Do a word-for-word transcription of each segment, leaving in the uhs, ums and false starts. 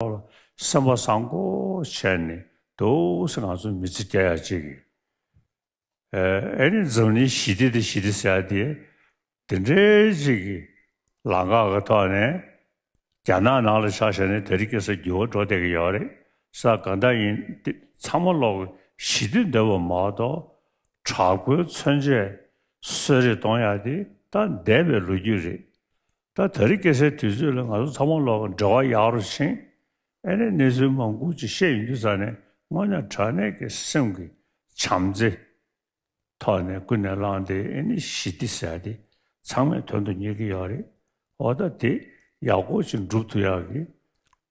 ལོག་ལ་སེམས་པ་བཟང་པོ་བྱས་ནས་འདུག་སེ་ང་ཚོ་མི་ཚེ་སྐྱེལ་ཡ་གཅིག་གིས། ཨ་ནི་འཛམ་གླིང་ཞི་བདེ་དང་ཞི་བདེ་ཟེར་ཡ་དེ་དེ་འདྲའི་གཅིག་གི་ལམ་ཁ་གི་ཐོག་ནས། རྒྱ་ནག་ནང་ལ་ཆ་བཞག་ན་དེ་རིང་ཁ་སང་འགྱུར་བ་འགྲོ་བསྡད་ཀྱི་ཡོད་རེད། ས་གང་ལྟར་ཡིན་ཏེ་ཚང་མ་ལོག་ཞི་བདེ་འདོད་པ་མ་གཏོགས་དྲག་པོའི་མཚོན་ཆས་གསོད་རེས་གཏོང་ཡ་དེ་ད་འདས་པའི་ལོ་རྒྱུས་རེད། ད་དེ་རིང་ཁ་སང་དུས་ཚོད་ལ་ང་ཚོ་ཚང་མ་ལོག་འབྲེལ་བ་ཡག་རུ་ཕྱིན། ཨ་ནི་གནས་ཚུལ་མང་པོ་ཅིག་བཤད་ཡོང་དུས་ཙ་ནས་དངོས་གནས་དྲང་གནས་ཀྱི་སེམས་ཀྱི་བྱམས་བརྩེ་ཐོག་ནས་ཀུན་ནས་བསླངས་ཏེ། ཨ་ནི་ཞི་བདེ་ཟེར་ཡ་དེ་ཚང་མས་དོན་དུ་གཉེར་གྱི་ཡོད་རེད། འོ་ད་དེ་ཡག་པོ་ཞིག་འགྲུབ་ཐུབ་ཡག་གི་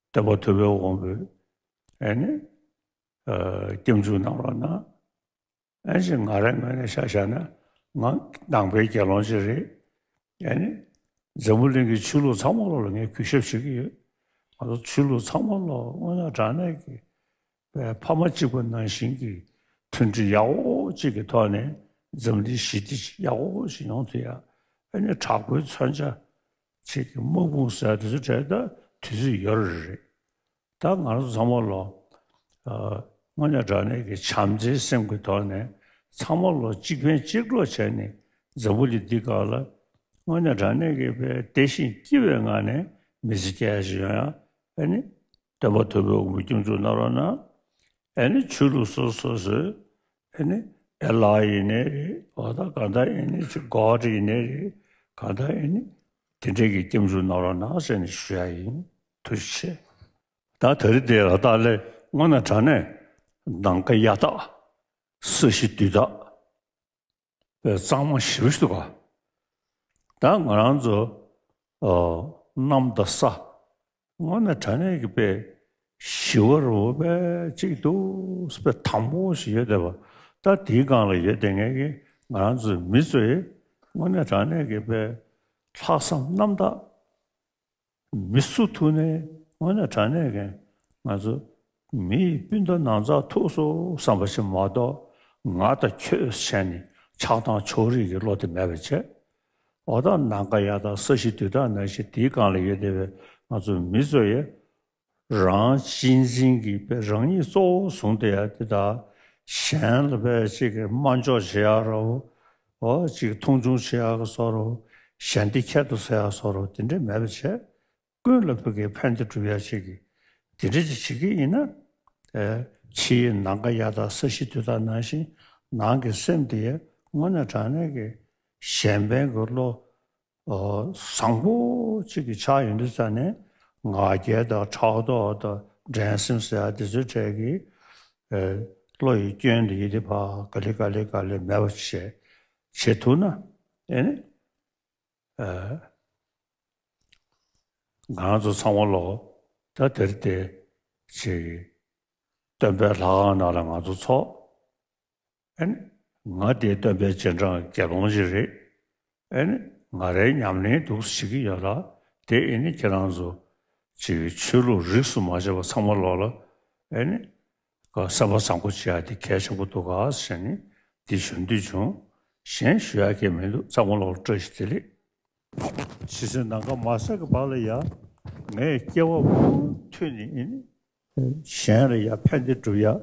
སྟོན་པ་ཐུབ་པའི་དབང་པོས་ཨ་ནི་ཨ་སྐྱབས་འཇུག་གནང་རོགས་གནང་། ཨ་ནི་ང་རའི་ངོས་ནས་ཆ་བཞག་ན་ང་ནང་པའི་དགེ་སློང་ཞིག་རེད། ཨ་ནི་འཛམ་བུ་གླིང་གི་ཆོས་ལུགས་ཚང་མ་ལོག་ལ་ངས་གུས་ཞབས་བྱེད་ཀྱི་ཡོད། ང་ཚོ་ཆོས་ལུགས་ཚང་མ་ལོག་དངོས་གནས་དྲང་གནས་ཀྱི་པའི་ཕ་མ་གཅིག་པ་ནང་བཞིན་གྱི་མཐུན་སྒྲིལ་ཡག་པོ་གཅིག་གི་ཐོག་ནས་འཛམ་གླིང་ཞི་བདེ་ཡག་པོ་ཞིག་ཡོང་ཐུབ་ཡ། ཨ་ནི་དྲག་པོའི་མཚོན་ཆ་གཅིག་གི་དམག་དཔུང་ཟེར་དེ་ཚོ་གྲས་ད་དུས་ཚོད་ཡོལ་རེད། ད་ང་རང་ཚོ་ཚང་མ་ལོག་ཨ་དངོས་གནས་དྲང་གནས་ཀྱི་བྱམས་བརྩེའི་སེམས་ཀྱི་ཐོག་ནས་ཚང་མ་ལོག་གཅིག་ཕན་གཅིག་གྲོགས་བྱས་ནས་འཛམ་བུ་གླིང་འདི་སྒང་ལ་དངོས་གནས་དྲང་གནས་ཀྱི་པའི་བདེ་ཞིང་སྐྱིད་པའི་ངང་ནས་མི་ཚེ་སྐྱེལ་ཡ་ཞིག་ཡོང་ཡ། ཨ་ནི་སྟོན་པ་ཐུབ་པའི་དབང་པོས་སྐྱབས་འཇུག་གནང་རོགས་གནང་། ཨ་ནི་ཆོས་ལུགས་སོ་སོ་སོའི་ཨ་ནི་ཨེ་ལ་ཡིན་ནའི་རེད། འོ་ད་གང་ལྟར་ཨ་ནི་ཅིག་གོ་ཌི་ཡིན་ནའི་རེད། གང་ལྟར་ཨ་ནི་དེ་འདྲས་ཀྱི་སྐྱབས་འཇུག་གནང་རོགས་གནང་ཟེར་ནས་ཞུ་ཡ་ཡིན། ཐུགས་རྗེ་ཆེ། ད་དེ་རིང་འདི་ལ་ད་ལས་དངོས་གནས་དྲང་གནས་ནམ་མཁའ་གཡའ་དག་ས་གཞི་རྡུལ་དག་པའི་གཙང་མ་ཞེ་པོ་ཞིག་འདུག་ག་ད་ང་རང་ཚོ་ཨ་གནམ་དང་ས་དངོས་གནས་དྲང་གནས་ཀྱི་པའི་ཞི་བ་རུ་པའི་གཅིག་ཏུ་པའི་དྭངས་པོ་ཞིག་ཡོད་བསྡད་པ། ད་དེའི་སྒང་ལ་ཡོད་བསྡད་མཁན་གྱི་ང་རང་ཚོའི་མི་ཚོས་དངོས་གནས་དྲང་གནས་ཀྱི་པའི་ལྷག་བསམ་རྣམ་དག་མི་སུ་ཐུག་ནས་དངོས་གནས་དྲང་གནས་ཀྱི་ང་ཚོ་མི་ཡི་སྤུན་ཟླ་ནང་ཚགས་ཐུག་སོང་བསམ་པ་ཞིག་མ་གཏོགས། ང་དང་ཁྱོད་བྱས་ནས་ཆགས་སྡང་ཕྱོགས་རིས་ཀྱི་བློ་དེ་མེད་པ་བྱས། འོ་ད་ནམ་མཁའ་གཡའ་དག་ས་གཞི་རྡུལ་དག་ནང་བཞིན་དེའི་སྒང་ལ་ཡོད་བསྡད་པའི་ང་ཚོ་མི་ཚོ་ཡིས་རང་གཅེས་འཛིན་གྱི་པའི་རང་ཉིད་གཙོ་བོ་བཟུང་བསྡད་ཡ་དེ་དག་གཞན་ལ་པའི་གཅིག་གི་དམའ་འཇོག་བྱེད་ཡ་རོ། འོ་གཅིག་མཐོང་ཆུང་བྱེད་ཡ་གི་བཟོ་རོ། གཞན་སྡེ་ཁྱད་དུ་བསད་ཡ་བཟོ་རོ། དེ་འདྲས་མེད་པ་བྱས། ཀུན་ལ་ཕུགས་ཀྱི་ཕན་བདེ་སྒྲུབ་ཡ་ཞིག་གིས་དེ་འདྲ་ཅིག་བྱེད་ཀྱི་ཡིན་ན། ཨེ་ཕྱི་ཡི་ནམ་མཁའ་གཡའ་དག་ས་གཞི་རྡུལ་དག་ནང་བཞིན་ནང་གི་སེམས་དེ་དངོས་གནས་དྲང་གནས་ཀྱི་གཞན་ཕན་གྱི་བློ་ཨོ་བཟང་པོ་གཅིག་གི་ཆགས་ཡོང་དུས་ཙ་ནས་ང་རྒྱལ་དང་ཕྲག་དོག་དང་འགྲན་སེམས་ཟེར་ཡ་དེ་ཚོའི་གྲས་ཀྱི་ཨེ་བློ་ཡི་སྐྱོན་དེ་ཡིད་དེ་ཕར་ག་ལེ་ག་ལེ་ག་ལེ་མེད་པ་བྱས་བྱེད་ཐུབ་ན་ཨེ་ནི། ཨ། ང་རང་ཚོ་ཚང་མ་ལོག་ད་དེར་དེ་ཅིག་སྟོན་པའི་ལྷ་ཁང་ནང་ལ་ང་ཚོ་ཚོགས། ཨ་ནི་ང་དེ་སྟོན་པའི་རྗེས་འབྲང་དགེ་སློང་ཞིག་རེད། ཨ་ནི་ང་རའི་ཉམས་ལེན་འདུག་སེ་བྱེད་ཀྱི་ཡོད་ལ། དེ་ཨ་ནི་ཁྱེད་རང་ཚོ་ཅིག་ཆོས་ལུགས་རིས་སུ་མ་ཆད་པ་ཚང་མ་ལོག་ལ་ཨ་ནི། ཀ་སེམས་པ་བཟང་པོ་བྱེད་ཡ་དེ་གལ་ཆེན་པོ་འདུག་ག་ཟེར་ནས་འདི་ཞུ་འདོད་བྱུང་། གཞན་ཞུ་ཡ་གང་མི་འདུག་ཚང་མ་ལོག་བཀྲ་ཤིས་བདེ་ལེགས། ཇི་སྲིད་ནམ་མཁའ་མ་ཟད་ཀྱི་བར་ལ་ཡ། ངས་སྐྱེ་བ་མུ་མཐུད་ནས་ཨེ་ནི། གཞན་ལ་ཡ་ཕན་བདེ་སྒྲུབ་ཡ།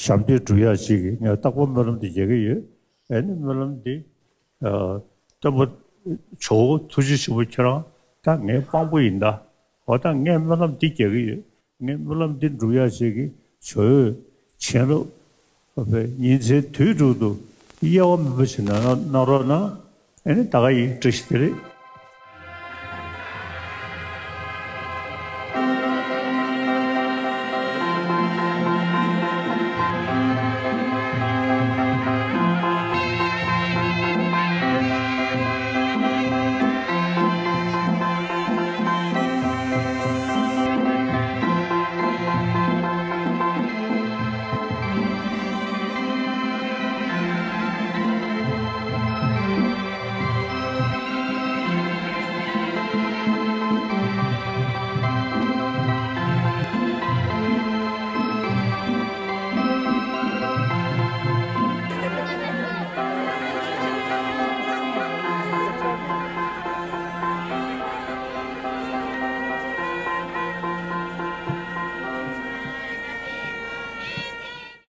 ཞབས་འདེགས་སྒྲུབ་ཡ་ཅིག་གི་ངས་རྟག་པར་སྨོན་ལམ་འདི་རྒྱག་གི་ཡོད། ཨེ་ནི་སྨོན་ལམ་འདི། ཨ། སྟོན་པ་ཇོ་བོ་ཐུགས་རྗེ་ཆེན་པོ་ཁྱེད་རང་ད་ངའི་དཔང་པོ་ཡིན་ད། འོ་ད་ངས་སྨོན་ལམ་འདི་རྒྱག་གི་ཡོད། ངས་སྨོན་ལམ་འདི་འགྲུབ་ཡག་ཅིག་གི་ཇོ་བོས་བྱིན་རླབས་ཉིན་མཚན་དུས་དྲུག་ཏུ་དབྱེ་བ་མེད་པ་ཞིག་གནང་གནང་རོགས་གནང་། ཨེ་ནི་ད་ག་ཡིན། བཀྲ་ཤིས་བདེ་ལེགས།